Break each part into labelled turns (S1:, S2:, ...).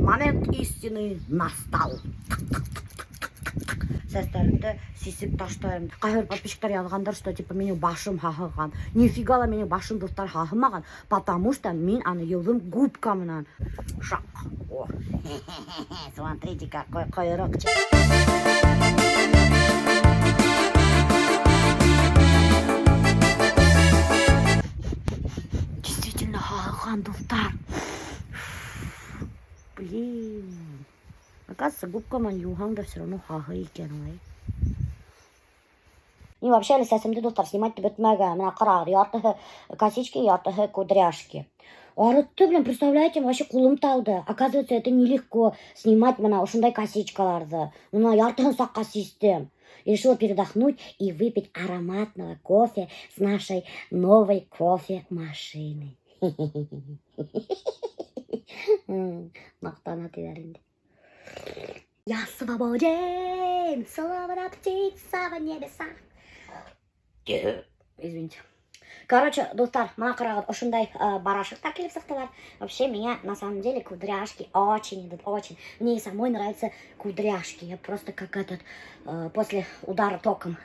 S1: Момент истины настал. Сәстәремде сисеп ташлайым. Ҡайһы бер подписчиктар яҙғандар, что типа минең башым һаһыған. Нифига ла минең башым, дуҫтар, һаһымаған, потому что мин аны йыуҙым губка менән. Шаҡ. О. Смотрите, какой ҡойроҡ. Действительно һаһыған, дуҫтар. Блин. Оказывается, губка менән йыуһаң да все равно һаһый икән улай. И вообще әле сәсемде, дуҫтар, снимать итеп бөтмәгән. Мына ҡарағыҙ, яртыһы косички, яртыһы кудряшки. Арытты, блин, представляете, вообще ҡулым талды. Оказывается, это нелегко снимать мына ошондай косичкаларҙы. Мына яртыһын саҡҡа систем. И решила передохнуть и выпить ароматного кофе с нашей новой кофемашины. Маҡтана тиҙәр инде. Я свободен, словно птица в небесах. Извините. Короче, дуҫтар, мына ҡарағыҙ, ошондай барашектар килеп сыҡтылар. Вообще, меня на самом деле кудряшки очень идут, очень. Мне и самой нравятся кудряшки. Я просто как этот, после удара током.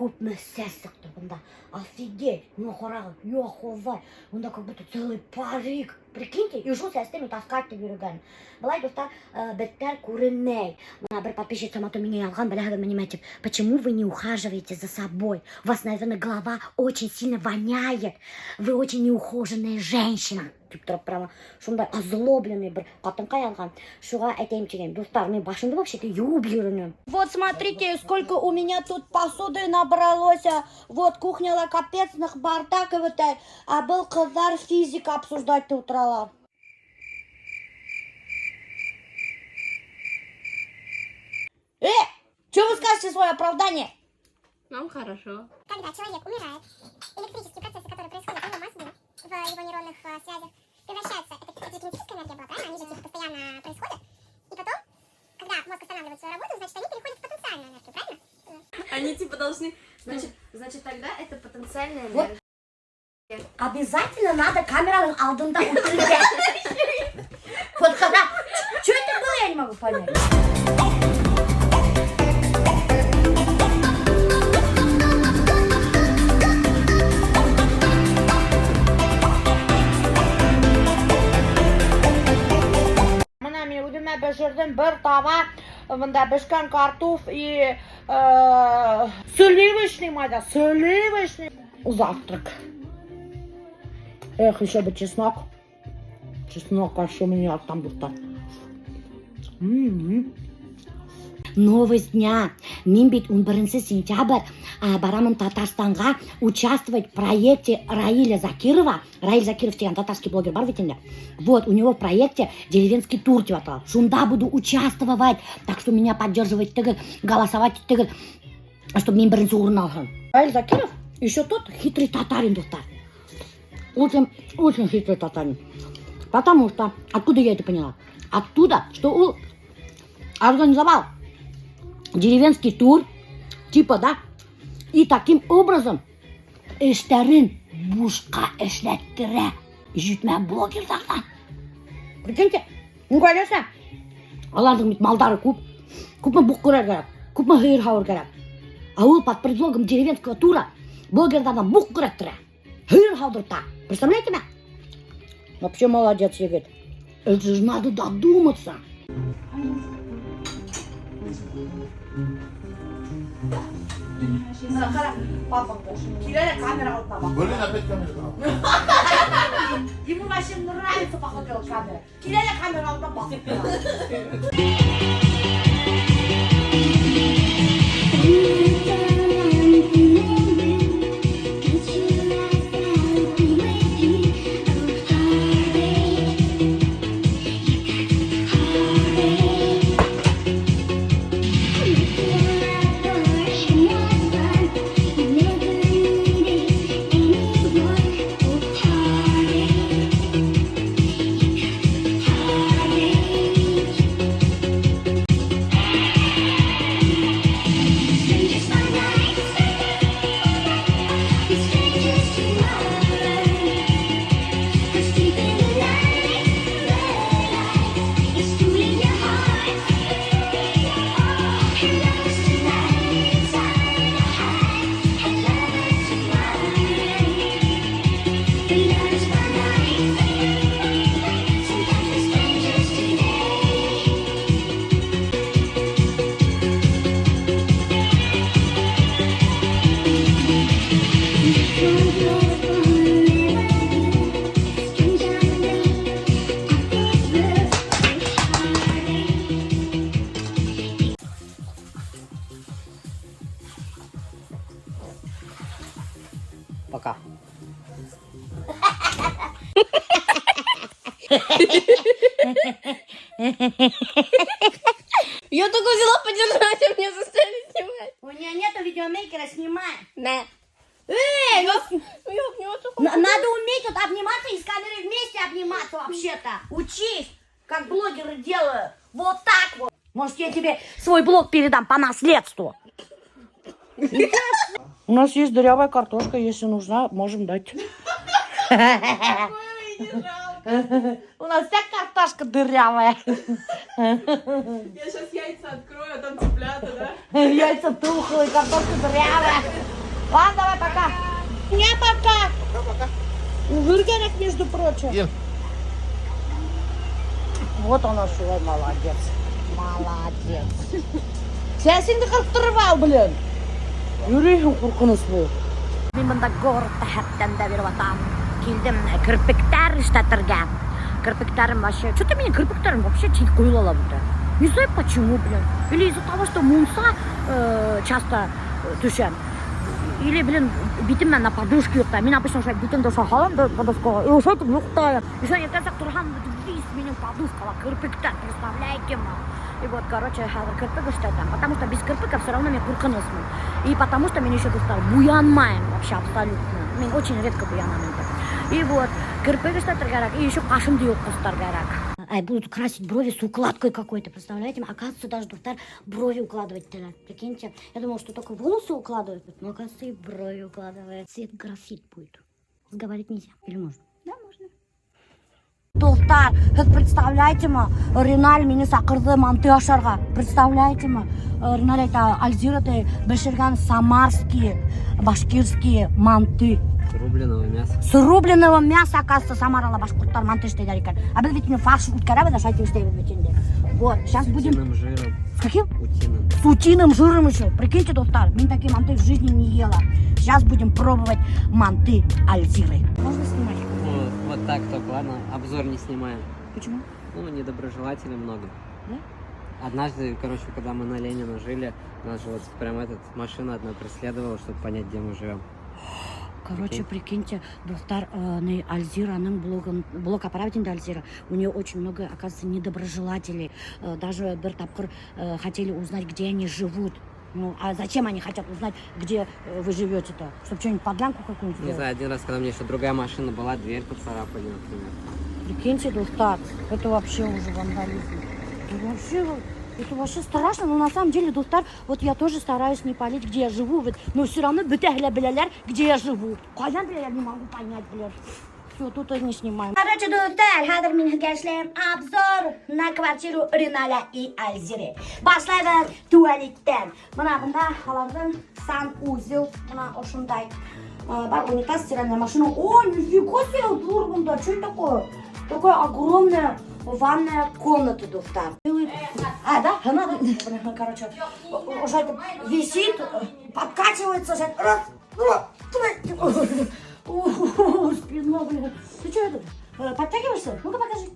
S1: Күпме сәс сыҡты бында. Офигеть! Мына ҡарағыҙ, йоховай. Бында как будто целый парик. Прикиньте, и шул сәсте мин таскать итеп йөрөгән. Былай, дуҫтар, беттәр күренмәй. Мына бер подписчица матур миңә яҙған, беләһегеҙме нимә тип? Почему вы не ухаживаете за собой? У вас, наверное, голова очень сильно воняет. Вы очень неухоженная женщина. Тип тороп прямо шундай озлобленный бер ҡатынҡай яҙған. Шуға әйтәйем тигән, дуҫтар, мин башымды вообще-то йыуып йөрөнөм. Вот смотрите, сколько у меня тут посуды набралось. Вот кухняла капец бардак бөтә. А был ҡыҙҙар физика обсуждать ултыралар. Что вы скажете свое оправдание?
S2: Нам хорошо.
S3: Когда человек умирает, электрические процессы, которые происходят в его мозгу, в его нейронных связях, превращаются, это же кинетическая энергия была, правильно? Они же типа постоянно происходят. И потом, когда мозг останавливает свою работу, значит, они переходят в потенциальную энергию, правильно?
S2: Они типа должны... Значит, тогда это потенциальная
S1: Вот.
S2: энергия.
S1: Обязательно надо камераның алдында ултырырға. Вот когда... Что это было, я не могу понять.
S4: Мына мин үҙемә бешерҙем бер таба бында бешкән картоф и сливочный майҙа, сливочный. Завтрак. Эх, еще бы чеснок. Чеснок вообще меня там дуҫтар. М-м.
S1: Новость дня. Мин бит 11 сентябрь барамын Татарстанға участвовать в проекте Раиля Закирова. Раиль Закиров тигән татарский блогер бар бит инде. Вот, у него в проекте деревенский тур тип атала. Шунда буду участвовать. Так что меня поддерживать итегеҙ, голосовать итегеҙ, чтобы мин беренсе урын алһын. Раиль Закиров еще тот хитрый татарин, дуҫтар. Очень, очень хитрый татарин. Потому что, откуда я это поняла? Оттуда, что он организовал деревенский тур, типа, да, и таким образом эштәрен бушҡа эшләттерә етмә блогерҙарҙан. Прикиньте, ну, конечно, уларҙың бит малдары күп, күпме боҡ көрәр кәрәк, күпме һыйыр һауыр кәрәк. А ул под предлогом деревенского тура блогерҙарҙан боҡ көрәттерә, һыйыр һауҙырта. Представляете ме? Вообще молодец, егет. Это же надо додуматься.
S4: Ҡара, папаңды. Килә лә камера алдына баҡ.
S5: Блин, опять камера.
S4: Ему вообще нравится, походу, делать камера. Килә лә камера алдына баҫып тора.
S2: Я только взяла подержать, а меня заставили снимать.
S1: У нее нету видеомейкера, снимай.
S2: На.
S1: Эй, ну,
S2: Я обняться
S1: надо уметь тут обниматься и с камерой вместе обниматься вообще-то. Учись, как блогеры делают. Вот так вот. Может, я тебе свой блог передам по наследству.
S4: У нас есть дырявая картошка, если нужна, можем дать. У нас вся картошка дырявая.
S5: Я сейчас яйца открою, а там цыплята, да?
S4: Яйца тухлые, картошка дырявая. Ладно, давай, пока. Не пока. Угыргерек, между прочим.
S6: Ем.
S4: Вот она шла, молодец. Молодец. Сәсеңде ҡырҡтырып ал, блин. Йөрөйһөң ҡурҡыныс булып.
S1: Мин бында городта хәптән дә биреп ятам. Килдем керпектәр эшләтергә. Керпектәрем вообще... Что-то минең керпектәрем вообще тиҙ ҡойола бында. Не знаю почему, блин. Или из-за того, что мунса часто төшәм. Или, блин, битем менән на подушке йоҡлайым. Мин обычно ошолай битемде ошолай һалам да подушкаға. И ошолайтып йоҡлайым. Еще иртәнсәк торһам, весь минең подушкала керпектәр, представляете ме? И вот, короче, хәҙер керпек эшләтәм. Потому что без керпека все равно мин ҡурҡынысмын. И потому что мин еще, дуҫтар, буянмайым вообще абсолютно. Мин очень редко буянам инде. И вот, керпек эшләтергә кәрәк, и еще ҡашымды йолҡҡостар кәрәк. Ай, будут красить брови с укладкой какой-то, представляете? Оказывается, даже дуҫтар брови укладывать итәләр. Прикиньте, я думала, что только волосы укладывают, но, оказывается, и брови укладывают. Цвет графит будет. Разговаривать нельзя. Или можно?
S2: Да, можно.
S1: Дуҫтар, һеҙ представляете ме? Риналь мине саҡырҙы манты ашарға. Представляете ме? Риналь әйтә, Альзира ти бешергән самарские, башкирские манты.
S7: Рубленого мяса.
S1: С рубленого мяса, оказывается, Самарала башҡорттар манты эшләйҙәр икән. А беҙ бит инде фарш үткәрәбеҙ, шулай эшләйбеҙ бит инде. Вот, сейчас
S7: С
S1: будем.
S7: утиным жиром.
S1: С каким?
S7: Утиным.
S1: С утиным жиром еще. Прикиньте, дуҫтар, мин такие манты в жизни не ела. Сейчас будем пробовать манты Альзиры. Можно снимать?
S7: Ну, вот так только, ладно, обзор не снимаем.
S1: Почему?
S7: Ну, недоброжелателей много.
S1: Да?
S7: Однажды, короче, когда мы на Ленина жили, нас же вот прям этот машина одна преследовала, чтобы понять, где мы живем.
S1: Короче, прикиньте, дуҫтар, не Альзираның блогын, блог аппарат инде Альзира, у нее очень много, оказывается, недоброжелателей. Даже бер тапҡыр хотели узнать, где они живут. Ну, а зачем они хотят узнать, где вы живете-то? Чтобы что-нибудь подлянку какую-нибудь
S7: Не
S1: сделать?
S7: знаю, один раз, когда у меня еще другая машина была, дверь поцарапали, например.
S1: Прикиньте, дуҫтар, это вообще уже вандализм. Это вообще страшно, но на самом деле, дуҫтар, вот я тоже стараюсь не палить, где я живу, вот, но все равно бөтәһе лә беләләр, где я живу. Ҡайҙан беләләр, не могу понять, блядь. Все, тут и не снимаем. Короче, дуҫтар, хәҙер мин һеҙгә эшләйем обзор на квартиру Риналя и Альзиры. Башлайбыҙ туалеттән. Бына бында уларҙың санузел, бына ошондай. Бар унитаз, стиральная машина. О, нифига себе, ҙур бында, что это такое? Такая огромная ванная комната, дуҫтар. А, да? Она, короче, уже это висит, подкачивается, уже. Раз, два, три. О, спина, блин. Ты что это? Подтягиваешься? Ну-ка покажи.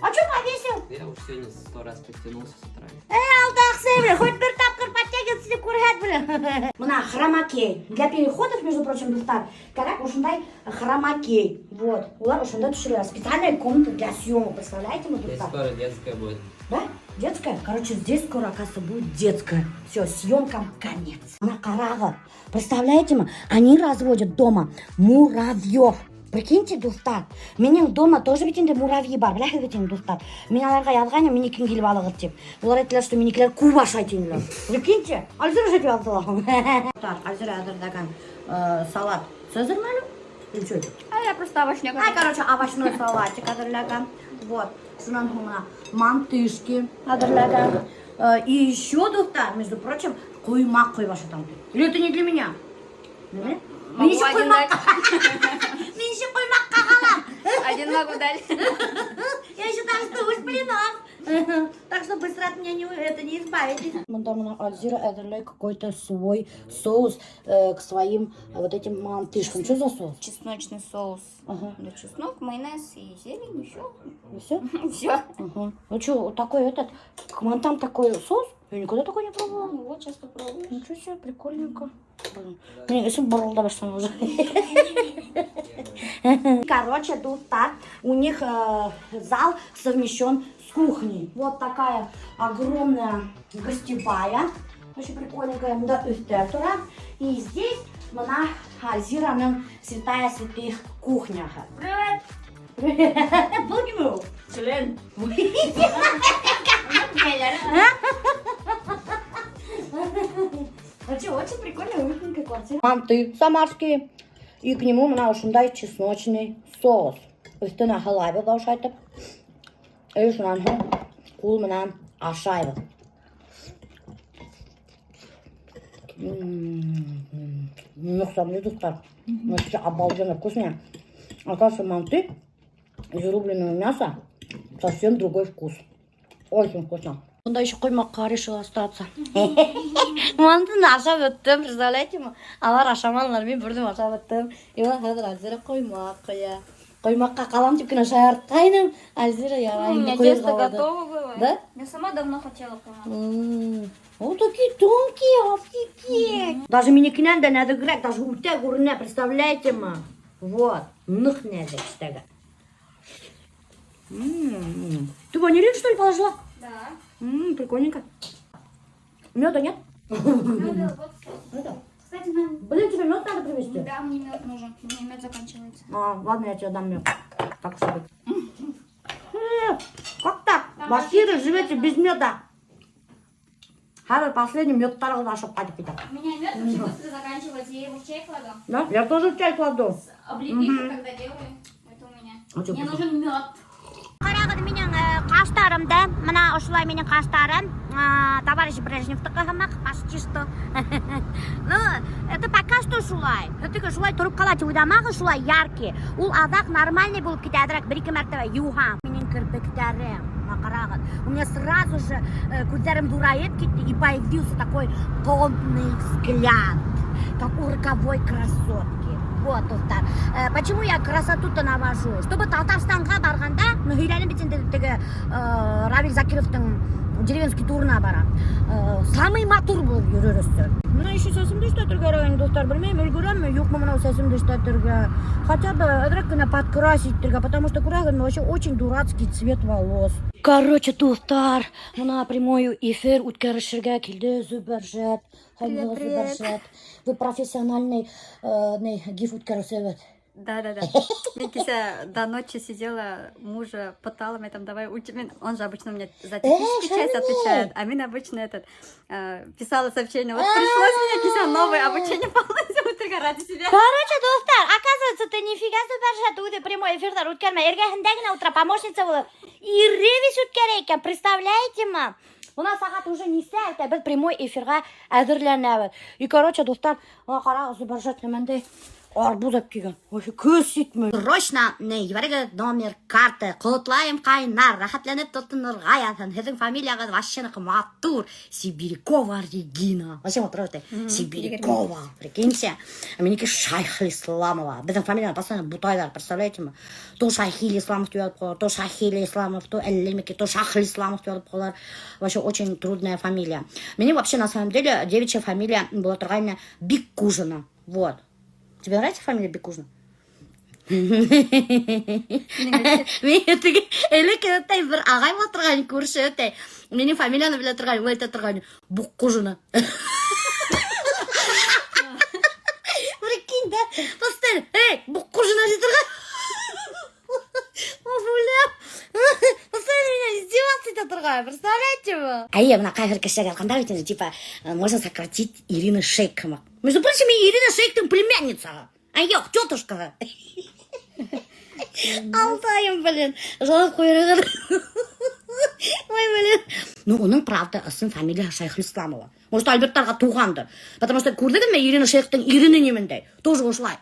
S1: А что повесил?
S7: Я уж сегодня сто раз подтянулся с утра.
S1: Алдаҡсы, блин, хоть бер тапҡыр подтягиваться тип күрһәт, блин. Бына хромакей. Для переходов, между прочим, дуҫтар, кәрәк ошондай хромакей. Вот. Улар ошонда төшөрә. Специальная комната для съемок, представляете, мы
S7: Здесь
S1: дуҫтар?
S7: скоро детская будет.
S1: Да? Детская? Короче, здесь скоро, оказывается, будет детская. Все, съемкам конец. Бына ҡарағыҙ. Представляете ме? Они разводят дома муравьев. Прикиньте, дуҫтар, минең дома тоже бит инде муравьи бар, беләһегеҙ бит инде, дуҫтар. Мин уларға яҙғайным, минекен килеп алығыҙ тип. Улар әйттеләр, что минекеләр күп ашай тинеләр. Прикиньте, Альзира же яҙҙылар. Дуҫтар, Альзира әҙерләгән салат Цезарь мәле? Или что это?
S2: А я просто овощняк.
S1: Ай, короче, овощной салатик әҙерләгән. Вот. Шунан һуң бына мантышки әҙерләгән. И еще, дуҫтар, между прочим, ҡоймаҡ ҡойоп ашатам. Или это не для меня? Для
S2: Могу
S1: Мин еще
S2: один
S1: ҡоймаҡ.
S2: дать.
S1: Мин еще ҡоймаҡҡа ҡалам.
S2: Один могу дать.
S1: Я еще дождусь блинов. Так что быстро от меня не, это не избавитесь. Бында бына Альзира әҙерләй какой-то свой соус к своим вот этим мантышкам. Что за соус?
S2: Чесночный соус.
S1: Ага.
S2: Да, чеснок, майонез и зелень, и все.
S1: И все?
S2: Все.
S1: Ага. Ну что, такой этот, к мантам такой соус? Я никогда такой не пробовала.
S2: Ну вот, сейчас попробуешь.
S1: Ничего себе, прикольненько. Блин, мне эсем боролда башланы уже. Короче, дуҫтар, у них зал совмещен с кухней. Вот такая огромная гостевая. Очень прикольненькая. Да, өҫтәл тора. И здесь бына Альзираның святая святых кухня.
S2: Привет!
S1: Привет. Был кем ул?
S5: Член.
S2: Кәйләре.
S1: Вообще, очень прикольная, уютненькая квартира. Манты самарские. И к нему бына ошондай чесночный соус. Өҫтөнә һалабыҙ ҙа ошайтып. И шунан һуң ҡул менән ашайбыҙ. Ныҡ дуҫтар. Вообще обалденно вкусные. Оказывается, манты из рубленого мяса совсем другой вкус. Очень вкусно. Бында еще ҡоймаҡҡа решила остаться. Мантыны ашап бөттөм, представляете ме? Алар ашаманылар, мин бер үҙем ашап бөттөм. И вот хәҙер Альзира ҡоймаҡ ҡоя. Ҡоймаҡҡа ҡалам тип кенә шаяртҡайным. Альзира ярай
S2: У
S1: инде
S2: меня
S1: ҡойорға
S2: тесто
S1: булды.
S2: готово было.
S1: Да?
S2: Я сама давно хотела ҡоймаҡ.
S1: Вот такие тонкие, офигеть. Даже минекенән дә нәҙегерәк, даже үтә күренә, представляете ме? Вот, ныҡ нәҙек эстәге. Ты ванилин, что ли, положила?
S2: Да.
S1: Прикольненько. Меда нет?
S2: Надо вот,
S1: Это?
S2: Кстати, нам...
S1: Блин, тебе мед надо привезти?
S2: Да, мне мед нужен. У меня мед заканчивается.
S1: А, ладно, я тебе дам мед. Так уж и быть. Как так? Башкиры живете без меда. Хәҙер последний мед ашап ҡайтып китә.
S2: У меня мед вообще быстро заканчивается. Я его в чай кладу.
S1: Да? Я тоже в чай кладу.
S2: Облепиху, когда делаю, это у меня.
S1: Очень
S2: Мне
S1: вкусно.
S2: нужен мед.
S1: Ҡарағыҙ минең ҡаштарымды. Бына ошолай минең ҡаштарым. Товарищ Брежневтыҡы һымаҡ, почти что. Ну, это пока что шулай. Теге шулай тороп ҡала тип уйламағыҙ, шулай яркий. Ул аҙаҡ нормальный булып китә, әҙерәк бер-ике мәртәбә йыуһаң. Минең керпектәрем. Бына ҡарағыҙ. У меня сразу же күҙҙәрем ҙурайып китте и появился такой томный взгляд, как у роковой красотки. Вот, дуҫтар. Почему я красоту-то навожу? Чтобы Татарстанға барғанда, ну, һөйләнем бит инде теге Равиль Закировтың деревенский турына барам. Самый матур булып йөрөр өсөн. Бына еще сәсемде эшләтергә кәрәк инде, дуҫтар. Белмәйем, өлгөрәмме, юҡмы бынау сәсемде эшләтергә. Хотя бы әҙерәк кенә подкрасить итергә, потому что күрәһегеҙме, вообще очень дурацкий цвет волос. Короче, дуҫтар, бына прямой эфир үткәрешергә килде Зөбәржәт.
S2: Привет, привет.
S1: Зөбәржәт. Вы профессиональный не, гиф үткәреүсе.
S6: Да-да-да. Мин кисә до ночи сидела, мужа пытала, мне там давай учим. Он же обычно у меня за техническую часть
S1: Шармин!
S6: отвечает, а мин обычно этот писала сообщение. Вот пришлось мне кисә новое обучение полностью үтергә ради себя.
S1: Короче, дуҫтар, оказывается, ты нифига Зөбәржәт үҙе прямой эфирҙар үткәрмәй. Эргәһендә генә ултыра помощница булып. Ире весь үткәрә икән, представляете ме? Бына сәғәт уже нисә, әйтә, беҙ прямой эфирға әҙерләнәбеҙ. И, короче, дуҫтар, бына ҡарағыҙ, Зөбәржәт нимәндәй арбуз алып килгән. Вообще көс етмәй. Срочно, не, ебәрегеҙ номер карты. Ҡотлайым ҡайнар, рәхәтләнеп тотонорға яҙһын. Һеҙҙең фамилияғыҙ вообще матур. Сибирякова Регина. Вообще матур әйтә. Сибирякова. Прикиньте. А минеке Шайхлисламова. Беҙҙең фамилияны постоянно бутайҙар, представляете ме? То Шайхилисламов тип яҙып ҡуялар, то Шахилисламов, то әллә нимәкәй, то Шахлисламов тип яҙып ҡуялар. Вообще очень трудная фамилия. Минең вообще на самом деле девичья фамилия була торғайны Биккужина. Вот. Тебе нравится фамилия Биккужина? Мин теге элек әтәй бер ағай була торған күрше әтәй. Минең фамилияны белә торған, ул әйтә торған Буккужина. Прикинь, да? Постоянно, эй, Буккужина ти торған. Бля. Постоянно меня издеваться итә торған, представляете ме? Әйе, бына ҡайһы бер кешеләр яҙғандар бит инде, типа, можно сократить Ирина Шейк. Между прочим, мин Ирина Шейктың племянница. А юҡ, тетушка. Алдайым, блин. Жалап ҡуйырығыҙ. Ой, блин. Ну, уның, правда, ысын фамилия Шайхлисламова. Может, Альберттарға туғандыр. Потому что күрҙегеҙме Ирина Шейктың ирене нимәндәй? Тоже ошолай.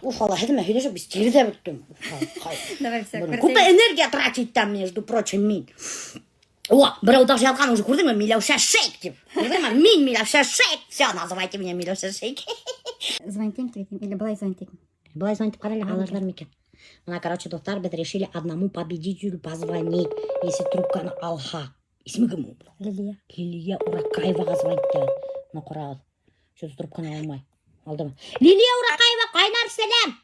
S1: Уф, Алла, һеҙ һөйләшеп без тирләп бөттөм.
S6: Давай все,
S1: Блин, күпме энергия тратить там, между прочим, мин. О, берәү даже яҙған уже күрҙеңме? Миләүшә Шейк тип. Күрҙеңме? Мин Миләүшә Шейк. Все, называйте меня Миләүшә Шейк.
S6: Звонить тебе или былай звонить?
S1: Былай звонить ҡара әле, алырҙар микән? Бына, короче, дуҫтар, беҙ решили одному победителю позвонить, если трубканы алһа. Исеме кем ул?
S6: Лилия.
S1: Лилия Уракаеваға звонить итәбеҙ. Бына ҡарағыҙ. Что-то трубканы алмай. Алдымы? Лилия Уракаева, ҡайнар сәләм.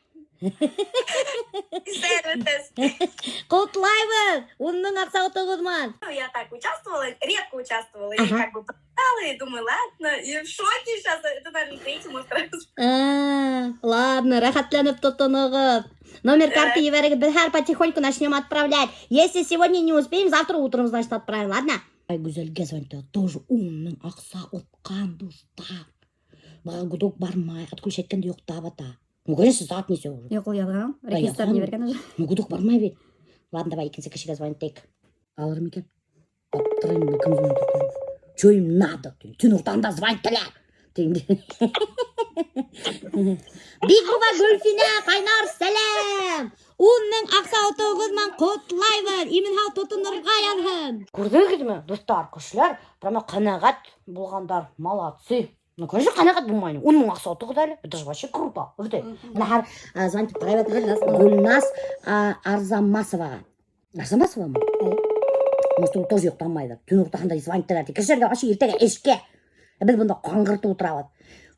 S8: Иҫәнмеһегеҙ.
S1: Ҡотлайбыҙ! 10 000 аҡса оттоғоҙ менән.
S8: Ну, я так участвовала, редко участвовала, и как бы прочитала, и думаю, ладно, и в шоке сейчас, это, наверное, третий может раз.
S1: А, ладно, рәхәтләнеп тотоноғоҙ. Номер карты ебәрегеҙ, беҙ хәҙер потихоньку начнем отправлять. Если сегодня не успеем, завтра утром, значит, отправим, ладно? Ай, Гүзәлгә звонит, тоже 10 000 аҡса отҡан, дуҫтар. Быға гудок бармай, отключать иткәндә йоҡлап ята. Ну, конечно, сәғәт нисә уже.
S6: Юҡ, ул яҙған.
S1: Да,
S6: Реквизиттарын
S1: яҙған.
S6: ебәргән уже.
S1: Ну, гудок бармай бит. Ладно, давай икенсе кешегә звонить итәйек. Алыр микән? Аптырайым, кем звонит итә? Че им надо? Төн уртаһында звонить итәләр. Тием. Бикова Гөлфинә, ҡайнар сәләм! 10 000 аҡса отоуығыҙ менән ҡотлайбыҙ. Имен-һау тотонорға яҙһын. Күрҙегеҙме, дуҫтар, кешеләр прямо ҡәнәғәт булғандар. Молодцы. Ну, конечно, ҡәнәғәт булмай. 10 000 аҡса оттоғоҙ әле. Это же вообще круто. Үҙе. Бына хәҙер звонить итеп ҡарайбыҙ.
S6: Гөлназ.
S1: Гөлназ Арзамасоваға. Арзамасова мы? Может, ул тоже йоҡламайҙыр. Төн уртаһында звонить итәләр. Кешеләргә вообще иртәгә эшкә. Ә беҙ бында ҡаңғыртып ултырабыҙ.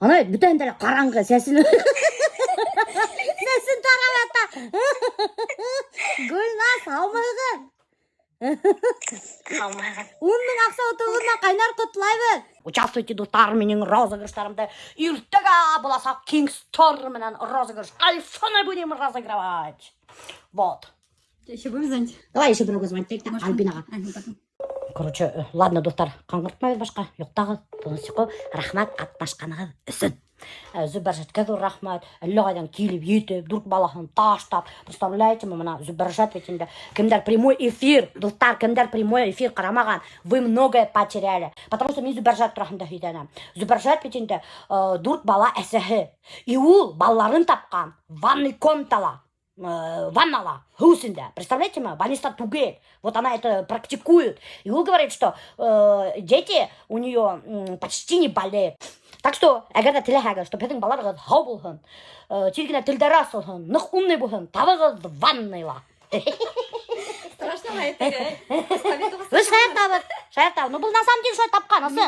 S1: Ана бит бөтәһендә лә ҡараңғы, сәсен тарап ята. Гөлназ, һаумыһығыҙ? 10 000 аҡса отоуығыҙ менән ҡайнар ҡотлайбыҙ. Участвуйте, дуҫтар, минең розыгрыштарымда. Иртәгә буласаҡ Кингстор менән розыгрыш. Айфоны будем разыгрывать. Вот.
S6: Еще будем звонить?
S1: Давай еще берәүгә звонить итәйек тә,
S6: Может,
S1: Альбинаға.
S6: А, ну, потом.
S1: Короче, ладно, дуҫтар, ҡаңғыртмайбыҙ башҡа. Йоҡлағыҙ, тыныс йоҡо. Рәхмәт ҡатнашҡанығыҙ өсөн. Зөбәржәткә ҙур рәхмәт. Әллә ҡайҙан килеп етеп, дүрт балаһын ташлап. Представляете, бына Зөбәржәт бит инде. Кемдәр прямой эфир, дуҫтар, кемдәр прямой эфир ҡарамаған, вы многое потеряли. Потому что мин Зөбәржәт тураһында һөйләнәм. Зөбәржәт бит инде дүрт бала әсәһе. И ул балаларын тапҡан ванной комнатала. Ваннала, һыу эсендә. Представляете ме? Больница түгел. Вот она это практикует. И он говорит, что дети у нее почти не болеют. Так что, әгәр ҙә теләһәгеҙ, что беҙҙең балаларығыҙ һау булһын, тиҙ генә телдәре асылһын, ныҡ умный булһын, табығыҙ ванныйла.
S2: Страшно, это.
S1: Үҙ шаяртабыҙ, шаяртабыҙ. Ну, был на самом деле шулай тапҡан, ысын.